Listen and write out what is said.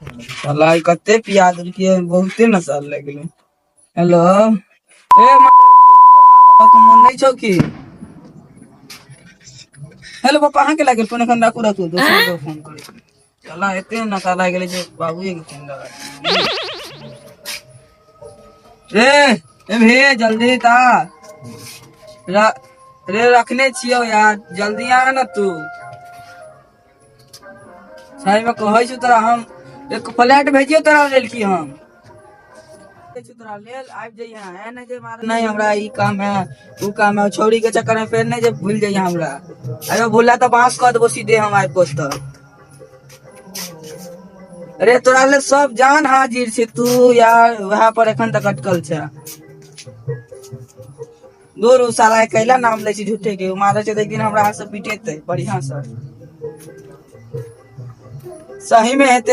साला ई कते पिया देलकै, बहुते नशा लागि गेलै। हेलो, ए मदर मोन नहि छौ की? हेलो पापा, अहाँके लागि गेल फोन? एखन राखू राखू, दोसर के फोन करै छी। साला एते नशा लागि गेलै जे बाबुए के फोन लगा रे। ए भे, जल्दी ता रे, रखने छियौ यार, जल्दी आ ना तू। सही में कहै छी तोरा, हम एक फ्लैट भेजियो तोरा लेल की हम तोरा लेल आबि जइहे। है नहि जे मारे नहीं, हमरा ई काम है, ऊ काम है, छौड़ी के चक्कर में फेर नहीं जे भूल जइहे हमरा। अरे भूला तऽ बांस कऽ देबो सीधे हम आबि कऽ तऽ। अरे तोरा लेल सब जान हाजिर छै, तू यार वएह पर एखन तक अटकल छै। दूर, उ साला कैला नाम लै छै झूठे के। उ मारै छै तऽ एक दिन हमरा हाथ से पिटेतै बढ़िया से, सही में हेतै।